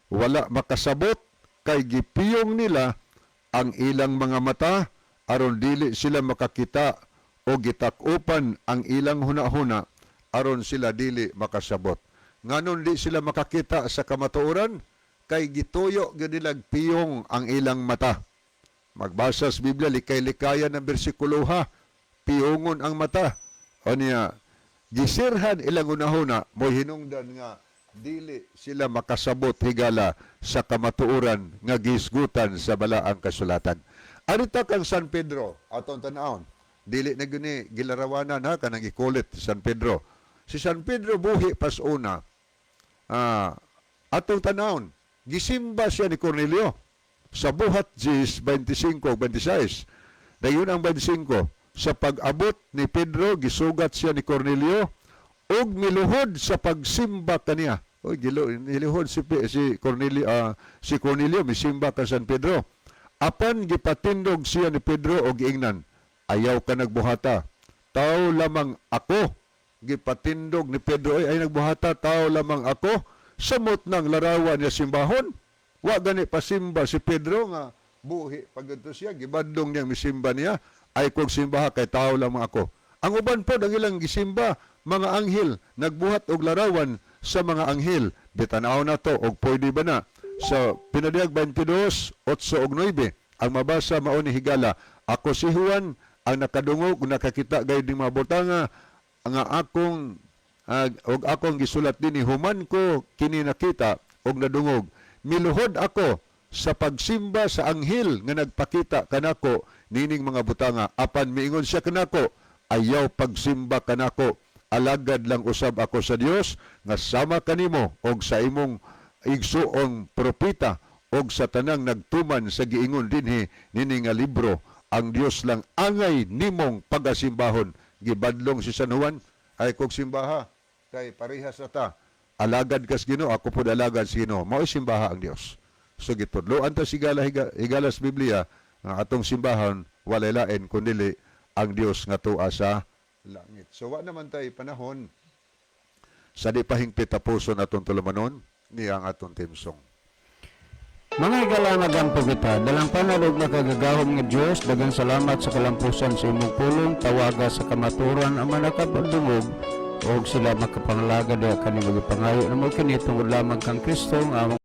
wala makasabot, kay gipiyong nila ang ilang mga mata aron dili sila makakita o gitak-upan ang ilang hunahuna aron sila dili makasabot. Nganon di sila makakita sa kamatuoran? Kay gituyo gyud nilag piyong ang ilang mata. Magbasa sa Biblia, likay-likayan ng bersikulo ha. Piyongon ang mata. O niya, gisirhan ilang unahuna, mo'y hinungdan nga dili sila makasabot, higala, sa kamatuoran nga gisgutan sa Balaang Kasulatan. Arita kang San Pedro, atong tanawon. Dili na guni gilarawanan ha, kanang ikulit San Pedro. Si San Pedro buhi pas una. Atong tanawon, gisimba siya ni Cornelio sa Buhat 10, 25 26. Dayon ang 25, sa pag-abot ni Pedro, gisugat siya ni Cornelio ug miluhod sa pagsimba kaniya. Oy, gilo niluhod si Cornelio, si Cornelio misimba ka San Pedro. Apan gipatindog siya ni Pedro og giingnan, "Ayaw ka nagbuhata. Tao lamang ako." Gipatindog ni Pedro, "Ay, ay nagbuhata, tao lamang ako." Samot ng larawan niya simbahon. Wa gani pasimba si Pedro nga buhi paggadto siya, gibadlong niyang misimba niya, "Ay kog simbaha kay tao lamang ako." Ang uban po ang ilang gisimba mga anghel, nagbuhat og larawan sa mga anghel. Bitanaw na to og pwede ba na sa Pinadiyag 22, 8 ug 9. Ang mabasa mao ni, higala, ako si Juan ang nakadungog ug nakakita gayud ning mga butanga nga akong Og akong gisulat dinhi, human ko kini nakita og nadungog, miluhod ako sa pagsimba sa anghel nga nagpakita kanako nining mga butanga. Apan miingon siya kanako, "Ayaw pagsimba kanako, alagad lang usab ako sa Dios nga sama kanimo og sa imong igsuong propeta og sa tanang nagtuman sa giingon dinhi nini nga libro. Ang Dios lang angay nimong pagasimbahon." Gibadlong si San Juan, "Ay kog simbaha kay parehas na ta, alagad kas Ginoo, ako pud alagad sa Ginoo." Mao simbaha ang Dios. So gitudloan ta sigala higalas Biblia nga atong simbahan walay lain kundili ang Dios nga tuwa sa langit. So wa naman tay panahon sa di pa hingpit tapuson atong tulumanon niya ang atong theme song. Mga higala, magampo kita. Dalang panalog makagagahom nga Dios, daghang salamat sa kalampusan sa imong pulong, tawaga sa kamaturan ang manakapadungog og sila makapangalaga diha kanimo. Gipangayo namo kini tungod lamang kang Kristo nga among